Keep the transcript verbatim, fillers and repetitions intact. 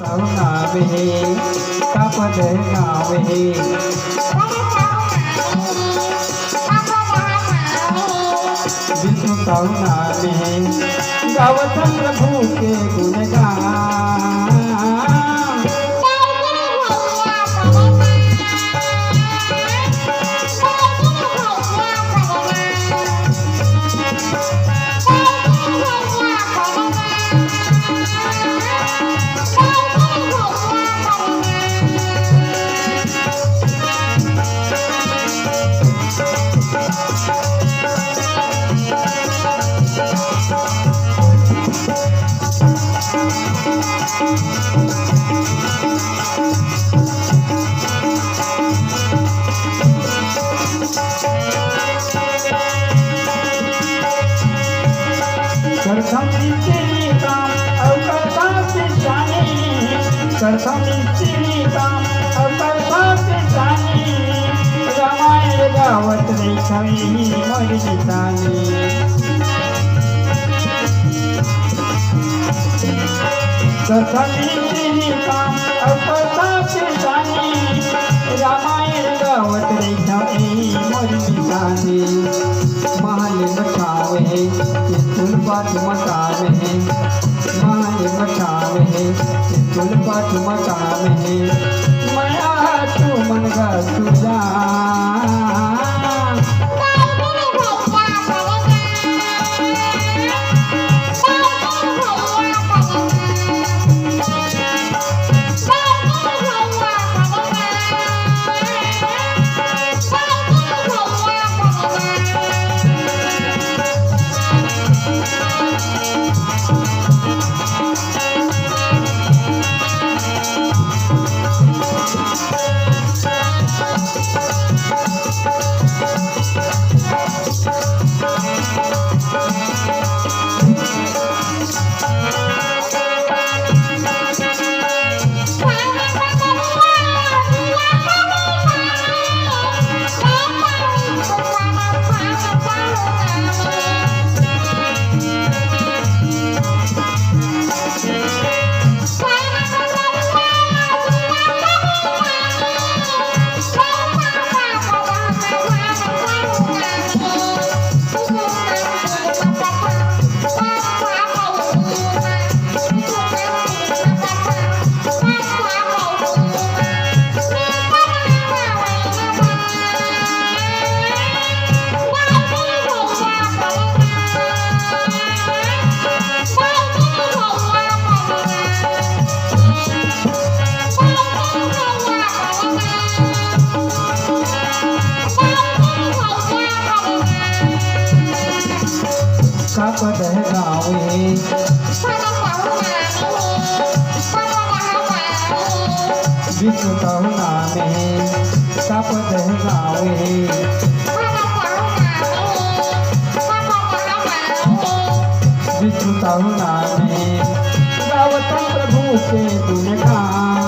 साहू नाम हे, का पद हे नाम हे। विष्णु साहू नाम हे, गावत प्रभु के गुणगान। करथौं मिस्त्री काम अउ करथौं किसानी, करथौं मिस्त्री काम अउ करथौं किसानी, रामायण गावत रहिथौं मोर निशानी। करथौं मिस्त्री काम अउ करथौं किसानी, रामायण गावत रहिथौं ए मोर निशानी। महल मचावे हे, त्रिशूल पाछ मचावे हे। महल मचावे हे, त्रिशूल पाछ मचावे हे। मया तू मन गा सुजा। का पद हे गाँव हे। विष्णु साहू नाम हे। का पद हे गाँव हे। विष्णु साहू नाम हे। गावत प्रभु के गुणगान।